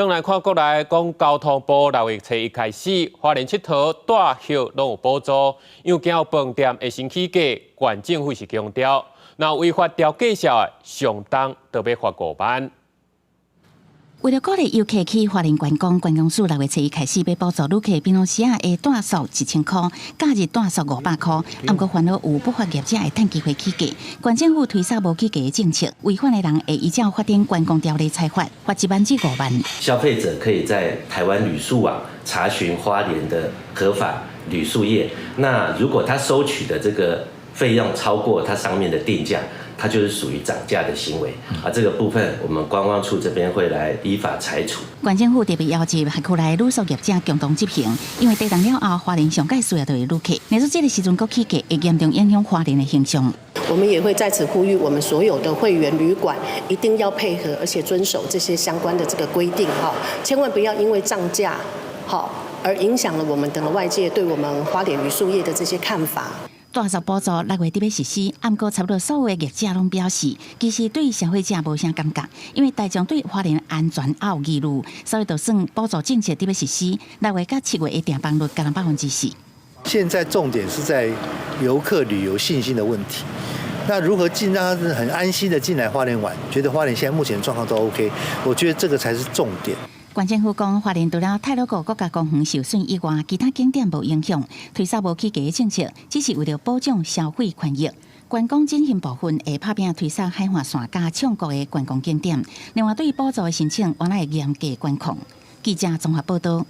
轉來看國內講交通部六月初一開始，花蓮𨑨迌住宿攏有補助，因為驚有飯店會先起價，縣政府是強調，若違法調價數的，上重就欲罰5萬。為著鼓勵遊客去花蓮觀光，觀光署六月初一開始欲補助旅客，平常時仔的住宿1000箍，假日住宿500箍。毋過煩惱有不法業者會趁機會起價，縣政府推捒無起價的政策，違反的人會依照法定觀光條例裁罰，罰1萬至5萬。消費者可以在台灣旅宿網查詢花蓮的合法旅宿業，那如果他收取的這個費用超過它上面的定價，它就是屬於漲價的行為啊，這個部分我們觀光處這邊會來依法裁處。縣政府特別要求轄區內旅宿業者共同執行，因為地動了後，花蓮上蓋需要就是旅客，若說這個時陣閣起價，會嚴重影響花蓮的形象。我們也會在此呼籲我們所有的會員旅館一定要配合，而且遵守這些相關的這個規定哈，千萬不要因為漲價好而影響了我們等外界對我們花蓮旅宿業的這些看法。住宿補助六月底欲實施，毋過差不多所有的業者攏表示，其實對消費者無啥感覺，因為大眾對花蓮安全猶有疑慮，所以就算補助政策佇欲實施，六月佮7月的訂房率降4%。現在重點是在遊客旅遊信心的問題。那如何進讓他很安心的進來花蓮玩，覺得花蓮現在目前狀況都 OK，我覺得這個才是重點。縣政府講，花蓮除了太魯閣國家公園受損以外，其他景點無影響。推捒無起價的政策，只是為著保障消費權益。觀光振興部分會拍拚推捒海岸線佮唱國的觀光景點。另外，對補助的申請，原來會嚴格管控。記者綜合報道。